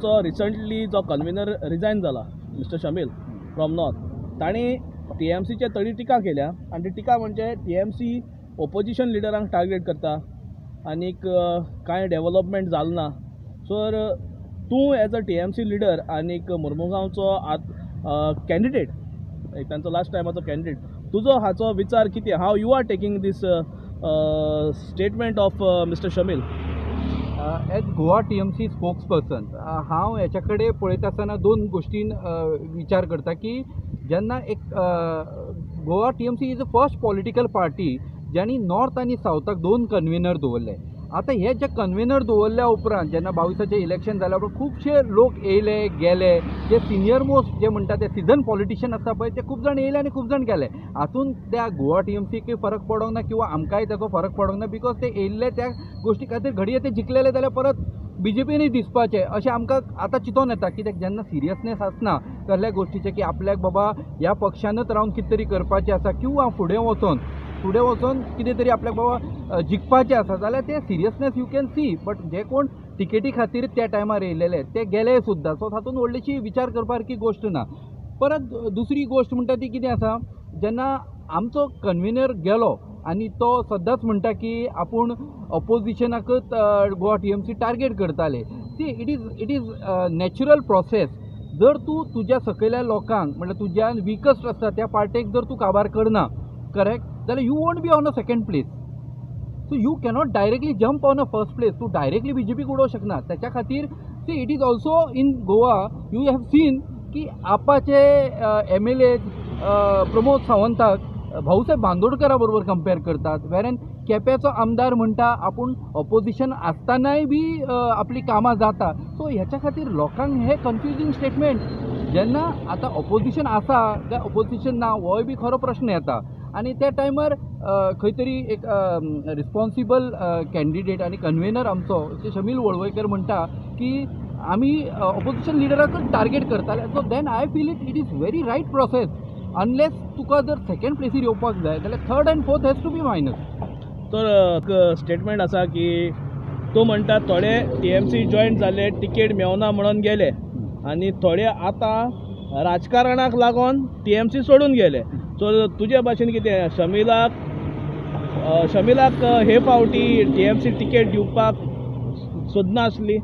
जो रिसंटली जो convener resign जाला, मिस्टर शमील फ्रॉम नॉर्थ, तांणी टीएमसीचे तडी टिका केल्या आनी ती टिका म्हणजे टीएमसी ओपोजिशन लिडरांक टार्गेट करता आनीक कांय डेवलपमेंट जालें ना. सो तूं एज अ टीएमसी लिडर आनीक मुर्मुगांवचो आत कॅन्डिडेट, तांचो लास्ट टायमाचो कॅन्डिडेट, तुजो हाचो विचार कितें? How you are taking this statement of Mister Shamil? As Goa TMC spokesperson, हांव हेच्या कडेन पळयता आसतना दोन गोश्टीन विचार करता की जेन्ना एक Goa TMC is a first political party ज्यांनी नॉर्थ आनी सावथाक दोन कन्वेनर दवरले. आतां हे जे कन्वेनर दवरल्या उपरांत जेन्ना 22आचें इलेक्शन जाल्या उपरांत खुबशे लोक येयले गेले, जे सिनियर मोस्ट जे म्हणटा ते सिजन पॉलिटिशियन आसता पळय, ते खूब जाण येयले आनी खूब जाण गेले. हातून त्या गोवा टीएमसीकय फरक पडोंक ना किंवा आमकांय ताचो फरक पडोंक ना, because ते येयल्ले त्या गोश्टी खातीर. घडये ते जिखलेले जाल्यार परत बीजेपीनूय दिसपाचें अशें आमकां आतां चिंतोन येता. कित्याक जेन्ना सिरियसनेस आसना कसल्या गोश्टीचें की आपल्याक बाबा ह्या पक्षानूच रावन कितें तरी करपाचें आसा किंवा फुडें वचोन कितें तरी आपल्याक बाबा जिखपाचें आसा जाल्यार ते seriousness you can see. But जे कोण टिकेटी खातीर त्या टायमार येयलेले ते गेले सुद्दां. सो तातूंत व्हडलीशी विचार करपा सारकी गोश्ट ना. परत दुसरी गोश्ट म्हणटा ती कितें आसा, जेन्ना आमचो कन्वेनर गेलो आनी तो सदांच म्हणटा की आपूण ऑपोजिशनाकच गोवा टीएमसी टार्गेट करताले. See, it is natural process. जर तूं तुज्या सकयल्या लोकांक, म्हणल्यार तुज्यान विकस्ट आसता त्या पार्टेक जर तूं काबार करना, करेक्ट, जाल्यार you won't be on a second place. So you cannot directly jump on a first place. तूं डायरेक्टली बीजेपीक उडोवंक शकना. त्याच्या खातीर, see, it is also in Goa you have seen की आपाचे एमएलए प्रमोद सावंताक भाऊसाहेब बांदोडकरा बरोबर कंपेर करतात, वेरएन केप्याचो आमदार म्हणटा आपूण ऑपोजिशन आसतनाय बी आपली कामां जाता. सो हेच्या खातीर लोकांक हे कन्फ्युजींग स्टेटमेंट, जेन्ना आतां ऑपोजिशन आसा काय ऑपोजिशन ना होय बी खरो प्रश्न येता. आनी त्या टायमार खंय तरी एक रिस्पोन्सिबल कॅन्डिडेट आनी कन्वेनर आमचो शमील वळवयकर म्हणटा की आमी ऑपोजिशन लिडराकच टार्गेट करताले, so then I feel it is very right process. Unless तुका जर सेकंड प्लेसीर येवपाक जाय जाल्यार third and fourth has to be minus. तर स्टेटमेंट आसा की तूं म्हणटा थोडे टीएमसी जॉयन जाले, तिकेट मेवना म्हणून गेले आनी थोडे आतां राजकारणाक लागून टीएमसी सोडून गेले. सो तुजे भाशेन कितें, शमिलाक हे फावटी टीएमसी तिकेट दिवपाक सोदनासली?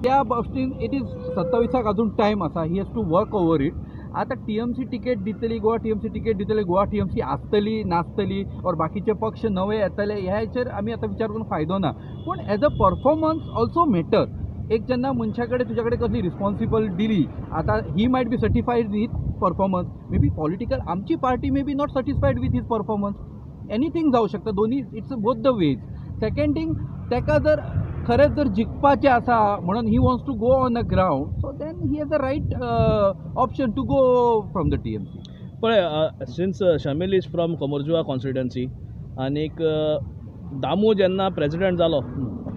त्या बाबतीन it is 27आक अजून टायम आसा. He has to work over it. आतां टीएमसी तिकेट दितली, गोवा टीएमसी तिकेट दितली, गोवा टीएमसी आसतली नासतली ऑर बाकीचे पक्ष नवे येतले, ह्या हेचेर आमी आतां विचार करून फायदो ना. पूण as a performance also matter. एक जेन्ना मनशा कडेन, तुज्या कडेन कसली रिस्पोन्सिबल दिली, आतां he might be satisfied with performance, maybe political आमची party may be not satisfied with his performance. Anything जावं शकता दोन्ही, it's both the ways. Second thing, ताका जर खरेंच जर जिखपाचें आसा म्हणून he wants to go on a ground, so then he has a right option to go from the TMC. पळय, since Shamil is from Cumbarjua constituency आनीक दामू जेन्ना president जालो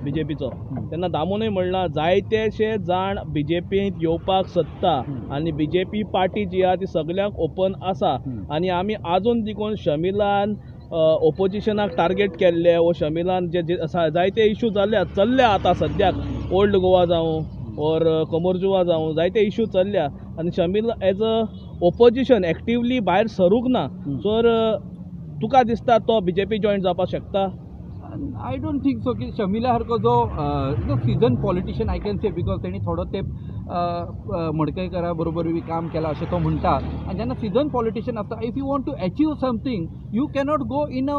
बीजेपीचो, तेन्ना दामूनय म्हणलां जायतेशे जाण बीजेपींत येवपाक सोदता आनी बीजेपी पार्टी जी आहा ती सगल्यांक ओपन आसा आनी आमी आजून देखून शमिलान ओपोजिशनाक टार्गेट केल्ले वो शमिलान जे जे जायते इशू जाल्ले चल्ल्या आतां सद्याक, ओल्ड गोवा जावं ऑर कमरजुआ जावं, जायते इशू चल्ल्या आनी शमील एज अ ओपोजिशन एक्टिवली भायर सरूंक ना. सो तुका दिसता तो बीजेपी जॉयन जावपाक शकता? I don't think so की शमिला सारको जो seasoned politician, I can say, because तेणी थोडो तेंप मडकयकरा बरोबर बी काम केलां अशें तो म्हणटा. आनी जेन्ना सिजन पॉलिटिशियन आसता, if you want to achieve something, you cannot go in a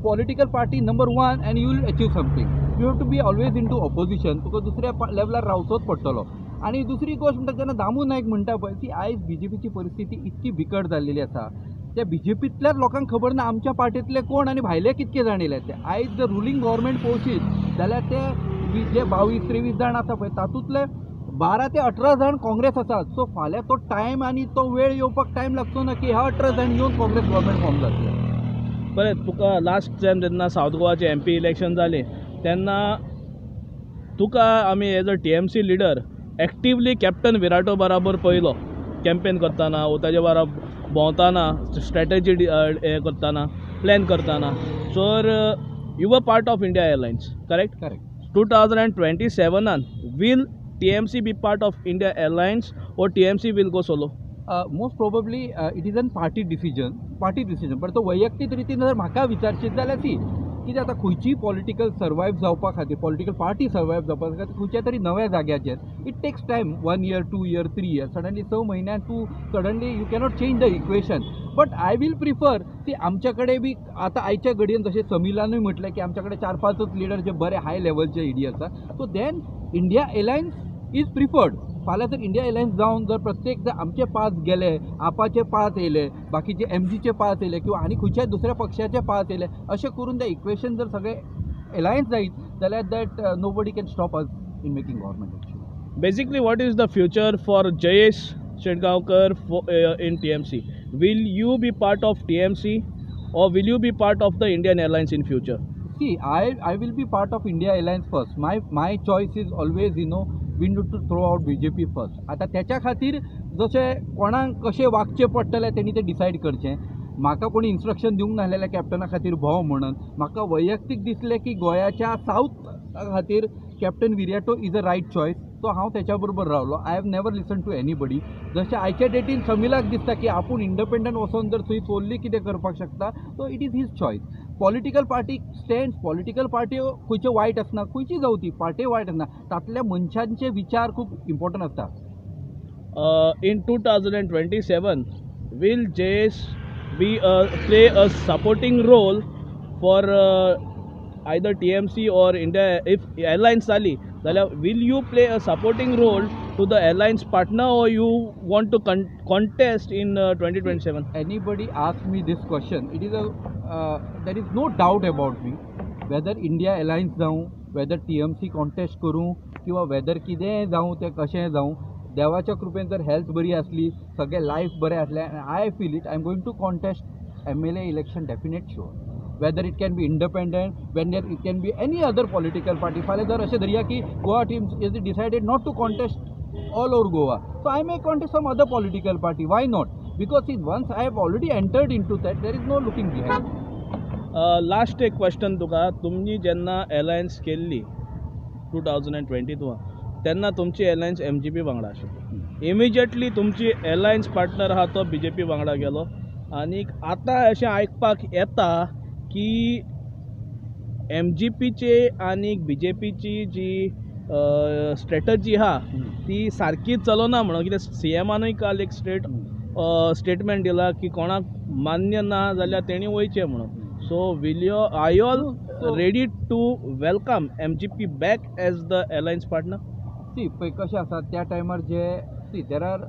political party number one and you will achieve something. You have to be always into opposition. तुका दुसऱ्या लेवलार रावचोच पडटलो. आनी दुसरी गोश्ट म्हणटा, जेन्ना दामू नायक म्हणटा पळय ती, आयज बीजेपीची परिस्थिती इतकी बिकट जाल्लेली आसा, त्या बीजेपींतल्याच लोकांक खबर ना आमच्या पार्टींतले कोण आनी भायले कितके जाण येयले ते. आयज जर रुलींग गव्हर्मेंट पळोवशीत जाल्यार ते जे 22-23 जाण आसा पळय, तातूंतले 12 ते 18 जाण काँग्रेस आसात. सो फाल्यां तो टायम आनी तो वेळ येवपाक टायम लागचो ना की ह्या 18 जाण येवन काँग्रेस गव्हर्मेंट फॉर्म जातले. बरें, तुका लास्ट टायम जेन्ना सावथ गोवाचे एमपी इलेक्शन जालें तेन्ना तुका आमी as a TMC leader actively captain विराटो बराबर पळयलो कॅम्पेन करतना वो ताजे बराबर भोंवतना, स्ट्रेटजी हें करतना, प्लॅन करतना. So you were part of India alliance, correct? Correct. 2027आन will TMC be part of India Alliance or TMC will go solo? Most probably it is an party decision, but तो वैयक्तीक रितीन जर म्हाका विचारशीत जाल्यार C कितें आतां खंयचीय पॉलिटिकल सर्वायव जावपा खातीर, पॉलिटिकल पार्टी सर्वायव जावपा खातीर खंयच्या तरी नव्या जाग्याचेर it takes time, 1 year, 2 year, 3 year. Suddenly स म्हयन्यान तूं suddenly you cannot change the equation, but I will prefer की आमच्या कडेन बी आतां आयच्या घडयेन जशें समिलानूय म्हटलें की आमच्या कडेन चार पांचच लिडर जे बरे हाय लेवलचे इडी आसा, so then India Alliance is preferred. फाल्यां जर इंडिया एलायन्स जावन जर प्रत्येक जर आमचे पांच गेले, आपाचे पांच येयले, बाकीचे एमजीचे पांच येयले किंवा आनी खंयच्याय दुसऱ्या पक्षाचे पांच येयले, अशें करून ते इक्वेशन जर सगळे एलायन्स जायत जाल्यार that nobody can stop us in making government, actually. Basically, what is the future for Jayesh Shetgaonkar in TMC? Will you be part of TMC or will you be part of the Indian Alliance in future? See, I will be part of India Alliance first. My choice is always, we need to throw out BJP first. आतां त्याच्या खातीर जशें कोणाक कशें वागचें पडटलें तेणी तें decide करचें. म्हाका कोणी इन्स्ट्रक्शन दिवंक नासलेलें कॅप्टना खातीर भोंव म्हणून. म्हाका वैयक्तीक दिसलें की गोंयाच्या सावथ खातीर Captain Viriato is a right choice, so हांव तेच्या बरोबर रावलो. I have never listen to anybody. जशें आयच्या डेटीन समिलाक दिसता की आपूण इंडिपेंडंट वचोन जर थंय सोल्ली कितें करपाक शकता, so it is his choice. Political party stand, political party खंयच्यो वायट आसना, खंयची जावं ती पार्टी वायट आसना, तातल्या मनशांचे विचार खूब इम्पॉर्टंट आसता. In 2027, will Jayesh be play a supporting role for either TMC or India? If alliance जाली जाल्यार will you play a supporting role to the alliance partner or you want to contest in 2027? Anybody ask me this question, it is a there is no doubt about me, whether India Alliance जावं, whether TMC contest करूं किंवा weather कितेंय जावं, तें कशेंय जावं, देवाच्या कृपेन जर हेल्थ बरी आसली, सगळें लायफ बरें आसलें, I feel it, I am going to contest MLA election, definite, sure, whether it can be independent, when it can be any other political party. फाल्यां जर अशें धरया की Goa team is decided not to contest all over Goa, so I may contest some other political party. Why not? Because see, once I have already entered into that, there is no looking behind. Last एक question तुका. तुमी जेन्ना alliance केल्ली 2022, तेन्ना तुमची alliance MGP वांगडा आशिल्ली. Immediately तुमची एलायन्स पार्टनर आहा तो बीजेपी वांगडा गेलो आनीक आतां अशें आयकपाक येता की एमजीपीचे आनी बीजेपीची जी स्ट्रेटजी आहा ती सारकी चलना म्हणून. कित्याक सीएमानूय काल एक स्टेटमेंट दिला की कोणाक मान्य ना जाल्यार तेणी वयचें म्हणून. So will you are you all ready to welcome MGP back as the alliance partner? See, पळय कशें आसा, त्या टायमार जे, see, there are,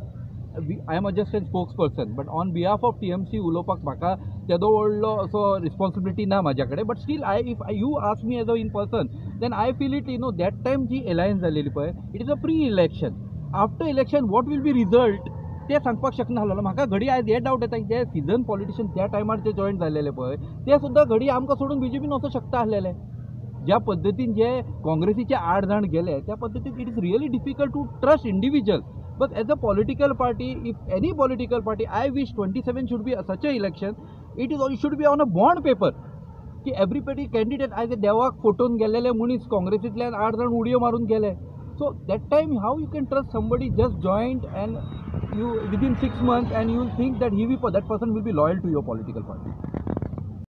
I am a just an spokesperson, but on behalf of TMC उलोवपाक म्हाका तेदो व्हडलो असो रिस्पॉन्सिबिलिटी ना म्हाज्या कडेन, but still I if you ask me as a in person, then I feel it, that time ji alliance जालेली पळय, it is a pre election. After election what will be result ते सांगपाक शकना आसलेलो म्हाका. घडी आयज हे डावट येता की जे सिजन पॉलिटिशियन त्या टायमार जे जॉयन जाल्लेले पळय, ते सुद्दां घडी आमकां सोडून बीजेपीन वचूंक शकता आसलेले. ज्या पद्दतीन जे काँग्रेसीचे आठ जाण गेले, त्या पद्दतीन it is really difficult to trust individual. But as a political party, if any political party, I wish 27 should be such a election, it should be on a bond paper की एवरीबडी कॅन्डिडेट. आयज देवाक फटोवन गेलेले मनीस काँग्रेसींतल्यान आठ जाण उडयो मारून गेले. So that time how you can trust somebody just joined and you within 6 months and you will think that he will that person will be loyal to your political party?